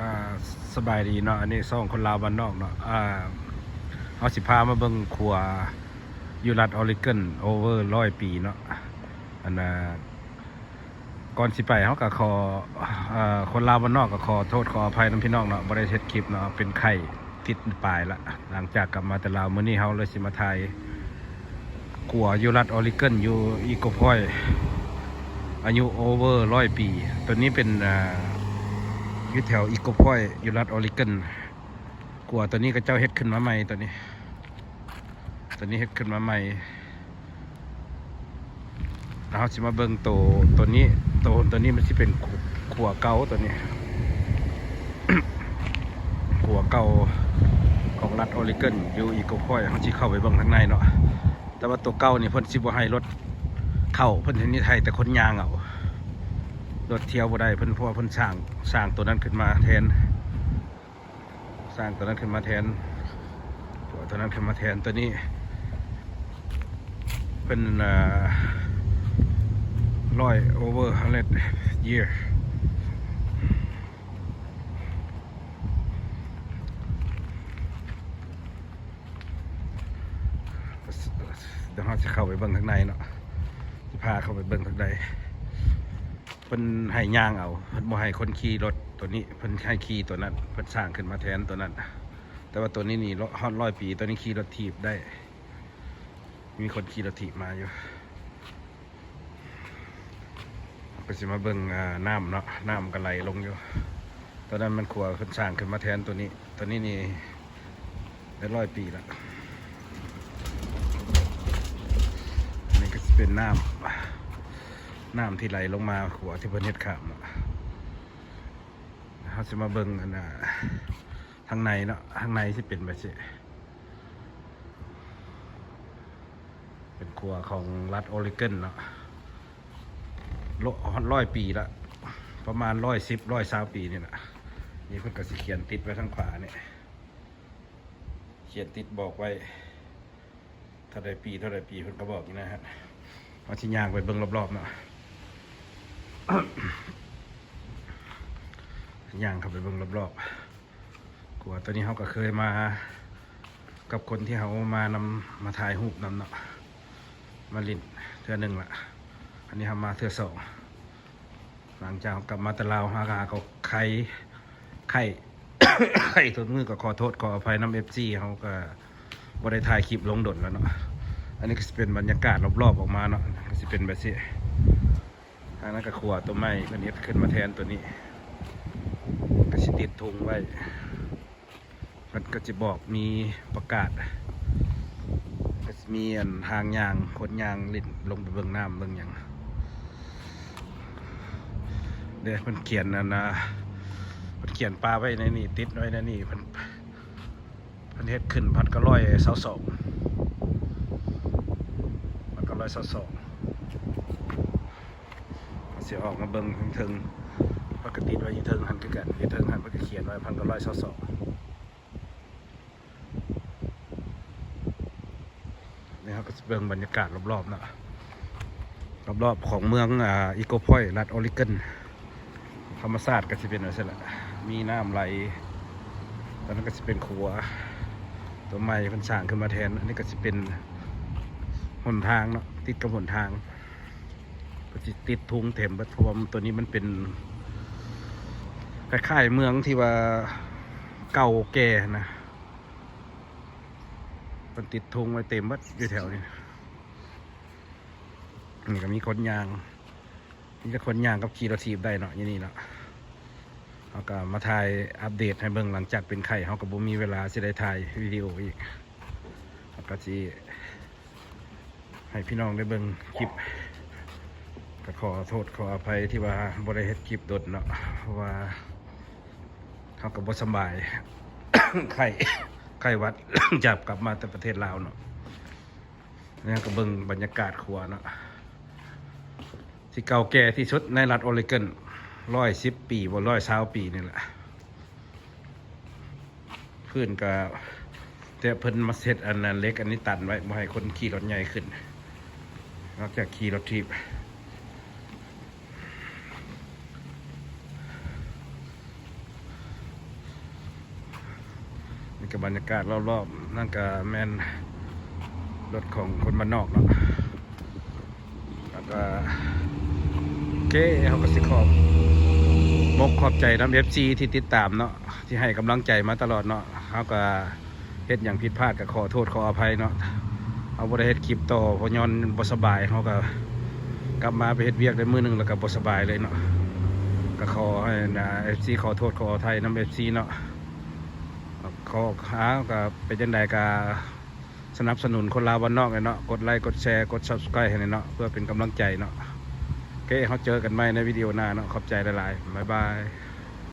ອ່າ ສະບາຍດີເນາະ ອັນນີ້ຊ່ອງຄົນລາວບ້ານນອກເນາະ ອ່າ ເຮົາຊິພາມາເບິ່ງຂົວຢູ່ລັດອອຣິກອນ ໂອເວີຮ້ອຍປີເນາະ ອັນນ່າ ກ່ອນຊິໄປເຮົາກໍຂໍ ເອີ ຄົນລາວບ້ານນອກກໍຂໍໂທດຂໍອະໄພນຳພີ່ນ້ອງເນາະ ບໍ່ໄດ້ເຮັດຄລິບເນາະ ເປັນໄຂ້ຕິດປາຍລະ ຫຼັງຈາກກັບມາແຕ່ລາວ ມື້ນີ້ເຮົາເລີຍຊິມາຖ່າຍ ຂົວຢູ່ລັດອອຣິກອນ ຢູ່ອີໂກພອຍ ອາຍຸໂອເວີຮ້ອຍປີ ຕົວນີ້ເປັນ ເອີ ຢູ່ແຖວອີໂກພອຍ ຢູ່ລັດອອຣິກອນ ຂົວຕົວນີ້ເຂົາເຈົ້າເຮັດຂຶ້ນມາໃໝ່ ຕົວນີ້ ຕົວນີ້ເຮັດຂຶ້ນມາໃໝ່ ແລ້ວເຮົາຊິມາເບິ່ງໂຕ ຕົວນີ້ ໂຕ ຕົວນີ້ມັນຊິເປັນຂົວເກົ່າ ຕົວນີ້ ຂົວເກົ່າຂອງລັດອອຣິກອນ ຢູ່ອີໂກພອຍ ເຮົາຊິເຂົ້າໄປເບິ່ງທາງໃນເນາະ ແຕ່ວ່າໂຕເກົ່ານີ້ເພິ່ນຊິບໍ່ໃຫ້ລົດເຂົ້າ ເພິ່ນໃຫ້ມີ ໃຫ້ແຕ່ຄົນຍ່າງເອົາ ລົດທ່ຽວບໍ່ໄດ້ ເພິ່ນ ເພາະວ່າເພິ່ນສ້າງ ສ້າງໂຕນັ້ນຂຶ້ນມາແທນ ສ້າງໂຕນັ້ນຂຶ້ນມາແທນ ຕົວນັ້ນຂຶ້ນມາແທນ ຕົວນີ້ເປັນ ເອີ ຮ້ອຍ ໂອເວີ ຮັນເດັດ ເຢຍ ດຽວເຮົາຊິເຂົ້າໄປເບິ່ງທາງໃນເນາະ ຊິພາເຂົ້າໄປເບິ່ງທາງໃນ ເພິ່ນໃຫ້ຍ່າງເອົາ ເພິ່ນບໍ່ໃຫ້ຄົນຂີ່ລົດຕົວນີ້ ເພິ່ນໃຫ້ຂີ່ຕົວນັ້ນ ເພິ່ນສ້າງຂຶ້ນມາແທນຕົວນັ້ນ ແຕ່ວ່າຕົວນີ້ນີ້ ຮອດຮ້ອຍປີ ຕົວນີ້ຂີ່ລົດຖີບໄດ້ ມີຄົນຂີ່ລົດຖີບມາຢູ່ ເຮົາກໍຊິມາເບິ່ງ ເອີ ນ້ຳເນາະ ນ້ຳກໍໄຫຼລົງຢູ່ ຕົວນັ້ນມັນຂົວເພິ່ນສ້າງຂຶ້ນມາແທນຕົວນີ້ ຕົວນີ້ນີ້ ໄດ້ຮ້ອຍປີລະ ອັນນີ້ກໍຊິເປັນນ້ຳ ນ້ຳທີ່ໄຫຼລົງມາຂົວທີ່ເພິ່ນເຮັດຂ້າມເນາະ ເຮົາຊິມາເບິ່ງອັນນ່າ ທາງໃນເນາະ ທາງໃນຊິເປັນແບບຊີ້ ເປັນຂົວຂອງລັດອອຣິກອນເນາະ ຮ້ອຍ ຮ້ອຍປີລະ ປະມານຮ້ອຍສິບ ຮ້ອຍຊາວປີນີ້ລະ ນີ້ເພິ່ນກໍຊິຂຽນຕິດໄວ້ທາງຂວານີ້ ຂຽນຕິດບອກໄວ້ ເທົ່າໃດປີ ເທົ່າໃດປີ ເພິ່ນກໍບອກຢູ່ນະຮະ ເຮົາຊິຍ່າງໄປເບິ່ງລອບໆເນາະ ຍ່າງເຂົ້າໄປເບິ່ງລອບໆ ຂົວຕົວນີ້ເຮົາກໍເຄີຍມາກັບຄົນທີ່ເຮົາມານຳ ມາຖ່າຍຮູບນຳເນາະ ມາຫຼິ້ນເທື່ອໜຶ່ງລະ ອັນນີ້ເຮົາມາເທື່ອສອງ ຫຼັງຈາກເຮົາກັບມາແຕ່ລາວ ເຮົາກໍຫາກໍໄຂ້ ໄຂ້ ໄຂ້ທຸກມື້ ກໍຂໍໂທດຂໍອະໄພນຳເອັຟຊີ ເຮົາກໍບໍ່ໄດ້ຖ່າຍຄລິບລົງດົນແລ້ວເນາະ ອັນນີ້ກໍຊິເປັນບັນຍາກາດລອບໆອອກມາເນາະ ກໍຊິເປັນແບບຊີ້ ທາງນັ້ນກໍຂົວຕົວໃໝ່ ເພິ່ນເຮັດຂຶ້ນມາແທນຕົວນີ້ ກໍຊິຕິດທຸງໄວ້ ເພິ່ນກໍຊິບອກ ມີປະກາດ ກໍຊິມີອັນທາງຍ່າງ ຄົນຍ່າງຫຼິ້ນ ລົງໄປເບິ່ງນ້ຳເບິ່ງຫຍັງ ເດ້ ເພິ່ນຂຽນອັນນ່າ ເພິ່ນຂຽນປະໄວ້ໃນນີ້ ຕິດໄວ້ໃນນີ້ ເພິ່ນ ເພິ່ນເຮັດຂຶ້ນພັນເກົ້າຮ້ອຍຊາວສອງ ພັນເກົ້າຮ້ອຍຊາວສອງ ຊິອອກມາເບິ່ງເທິງໆ ເພິ່ນກໍຕິດໄວ້ຢູ່ເທິງຫັ້ນຄືກັນ ຢູ່ເທິງຫັ້ນເພິ່ນກໍຂຽນໄວ້ພັນເກົ້າຮ້ອຍຊາວສອງ ນີ້ເຮົາກໍຊິເບິ່ງບັນຍາກາດລອບໆເນາະ ລອບໆຂອງເມືອງ ອາ ອີໂກພອຍ ລັດອອຣິກອນ ທຳມະຊາດກໍຊິເປັນຈັ່ງຊີ້ແຫຼະ ມີນ້ຳໄຫຼ ຕອນນັ້ນກໍຊິເປັນຂົວຕົວໃໝ່ເພິ່ນສ້າງຂຶ້ນມາແທນ ອັນນີ້ກໍຊິເປັນຫົນທາງເນາະ ຕິດກັບຫົນທາງ ກໍຊິຕິດທຸງເຕັມເບິດ ເພາະວ່າຕົວນີ້ມັນເປັນຄ້າຍໆເມືອງທີ່ວ່າເກົ່າແກ່ນະ ເພິ່ນຕິດທຸງໄວ້ເຕັມເບິດຢູ່ແຖວນີ້ ນີ້ກໍມີຄົນຍ່າງ ມີແຕ່ຄົນຍ່າງກັບຂີ່ລົດຖີບໄດ້ເນາະ ຢູ່ນີ້ເນາະ ເຮົາກໍມາຖ່າຍອັບເດດໃຫ້ເບິ່ງ ຫຼັງຈາກເປັນໄຂ້ ເຮົາກໍບໍ່ມີເວລາຊິໄດ້ຖ່າຍວິດີໂອອີກ ເຮົາກໍຊິໃຫ້ພີ່ນ້ອງໄດ້ເບິ່ງຄລິບ ກໍຂໍໂທດຂໍອະໄພທີ່ວ່າບໍ່ໄດ້ເຮັດຄລິບດົນເນາະ ເພາະວ່າເຮົາກໍບໍ່ສະບາຍ ໄຂ້ ໄຂ້ຫວັດ ຫຼັງຈາກກັບມາແຕ່ປະເທດລາວເນາະ. ແລ້ວກໍເບິ່ງບັນຍາກາດຂົວເນາະ ທີ່ເກົ່າແກ່ທີ່ສຸດໃນລັດໂອເຣກອນ ຮ້ອຍສິບປີບໍ່ ຮ້ອຍຊາວປີນີ້ແຫຼະ ພື້ນກໍ ແຕ່ເພິ່ນມາເຮັດອັນນັ້ນ ເຫຼັກອັນນີ້ຕັນໄວ້ ບໍ່ໃຫ້ຄົນຂີ່ລົດໃຫຍ່ຂຶ້ນ ນອກຈາກຂີ່ລົດຖີບ. ກັບບັນຍາກາດລອບໆ ນັ້ນກະແມ່ນລົດຂອງຄົນບ້ານນອກເນາະ. ແລ້ວກະ ໂອເຄ ເຮົາກະຊິຂອບມົກຂອບໃຈນຳເອັຟຊີທີ່ຕິດຕາມເນາະ ທີ່ໃຫ້ກຳລັງໃຈມາຕະຫຼອດເນາະ. ເຮົາກະເຮັດຫຍັງຜິດພາດກະຂໍໂທດຂໍອະໄພເນາະ. ເຮົາບໍ່ໄດ້ເຮັດຄລິບຕໍ່ ເພາະຍ້ອນບໍ່ສະບາຍ. ເຮົາກະກັບມາໄປເຮັດວຽກໄດ້ມື້ໜຶ່ງ ແລ້ວກະບໍ່ສະບາຍເລີຍເນາະ. ກະຂໍໃຫ້ ເອັຟຊີ ຂໍໂທດຂໍອະໄພນຳເອັຟຊີເນາະ. ຂໍ ຫາ ກະເປັນຈັ່ງໃດກະສະໜັບສະໜູນຄົນລາວບ້ານນອກແດ່ເນາະ. ກົດໄລ ກົດແຊ ກົດ Subscribe ໃຫ້ແດ່ເນາະ ເພື່ອເປັນກຳລັງໃຈເນາະ. ໂອເຄ ເຮົາເຈີກັນໃໝ່ໃນວິດີໂອໜ້າເນາະ. ຂອບໃຈຫຼາຍໆ ບາຍບາຍ.